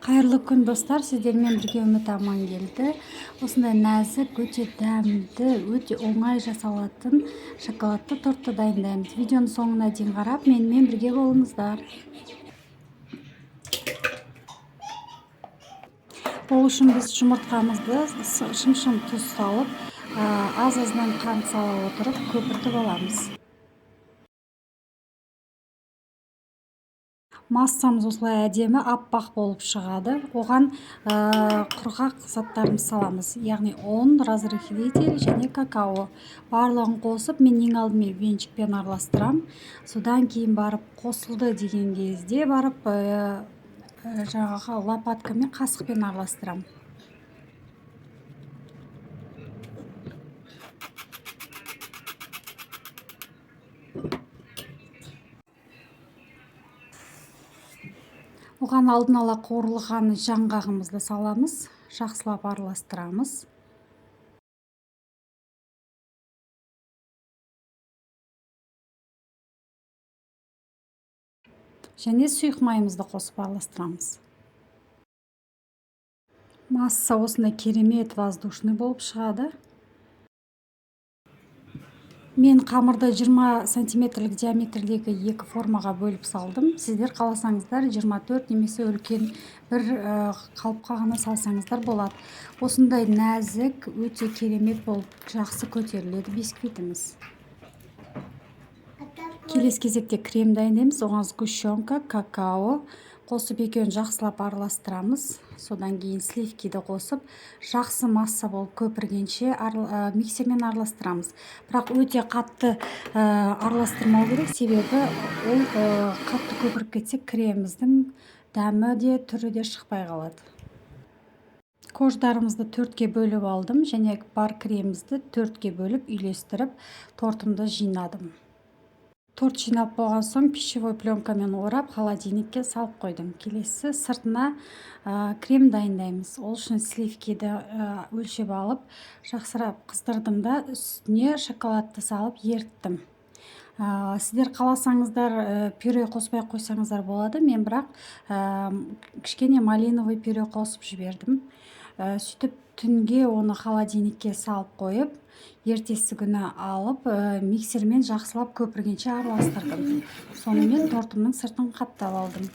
Қайырлы күн, достар! Сіздермен бірге Үміт Амангелді. Осындай нәзік, өте дәмді, өте оңай жасалатын шоколадты тортты дайындаймыз. Видеоның соңына дейін қарап, менімен бірге болыңыздар. Ол үшін біз жұмыртқамызды шымшым тұз салып, аз-азынан қант сала отырып көпіртіп аламыз. Массамыз осылай әдемі аппақ болып шығады. Оған құрғақ заттарымызды саламыз, яғни ұн, разрыхлитель және какао. Барлығын қосып, мен ең алдымен венчикпен араластырамын. Содан кейін барып, қосылды деген кезде барып, жаңағы лопаткамен, қасықпен араластырамын. Оған алдын ала қуырылған жаңғағымызды саламыз, жақсылап араластырамыз. Және сұйық майымызды қосып араластырамыз. Масса осындай керемет воздушный болып шығады. Мен қамырды 20 сантиметрлік диаметрдегі екі формаға бөліп салдым. Сіздер қаласаңыздар, 24 немесе үлкен бір қалыпқа ғана салсаңыздар болады. Осындай нәзік, өте керемет болып жақсы көтеріледі бисквитіміз. Келесі кезекте крем дайындаймыз. Оған сгущенка, какао қосып, екеуін жақсылап араластырамыз. Содан кейін сливкиді қосып, жақсы масса болып көпіргенше миксермен араластырамыз. Бірақ өте қатты араластырмау керек, себебі ол қатты көпіріп кетсе, креміміздің дәмі де, түрі де шықпай қалады. Корждарымызды төртке бөліп алдым және бар кремімізді төртке бөліп, үйлестіріп, тортымды жинадым. Торт жинап болған соң, пищевой пленкамен орап, холодильникке салып қойдым. Келесі сыртына крем дайындаймыз. Ол үшін сливкиді өлшеп алып, жақсылап қыздырдым да, үстіне шоколадты салып еріттім. Сіздер қаласаңыздар, пюре қоспай ақ қойсаңыздар болады. Мен бірақ кішкене малиновый пюре қосып жібердім. Сөйтіп түнге оны холодильникке салып қойып, ертесі күні алып, миксермен жақсылап көпіргенше араластырдым. Сонымен тортымның сыртын қаптап алдым.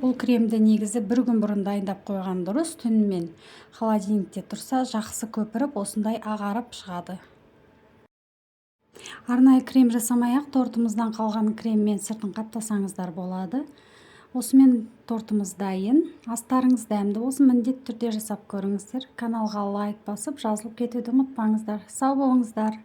Бұл кремді негізі бір күн бұрын дайындап қойған дұрыс. Түнімен холодильникте тұрса, жақсы көпіріп, осындай ағарып шығады. Арнайы крем жасамай ақ, тортымыздан қалған креммен сыртын қаптасаңыздар болады. Осымен тортымыз дайын. Астарыңыз дәмді болсын! Міндетті түрде жасап көріңіздер. Каналға лайк басып, жазылып кетуді ұмытпаңыздар. Сау болыңыздар!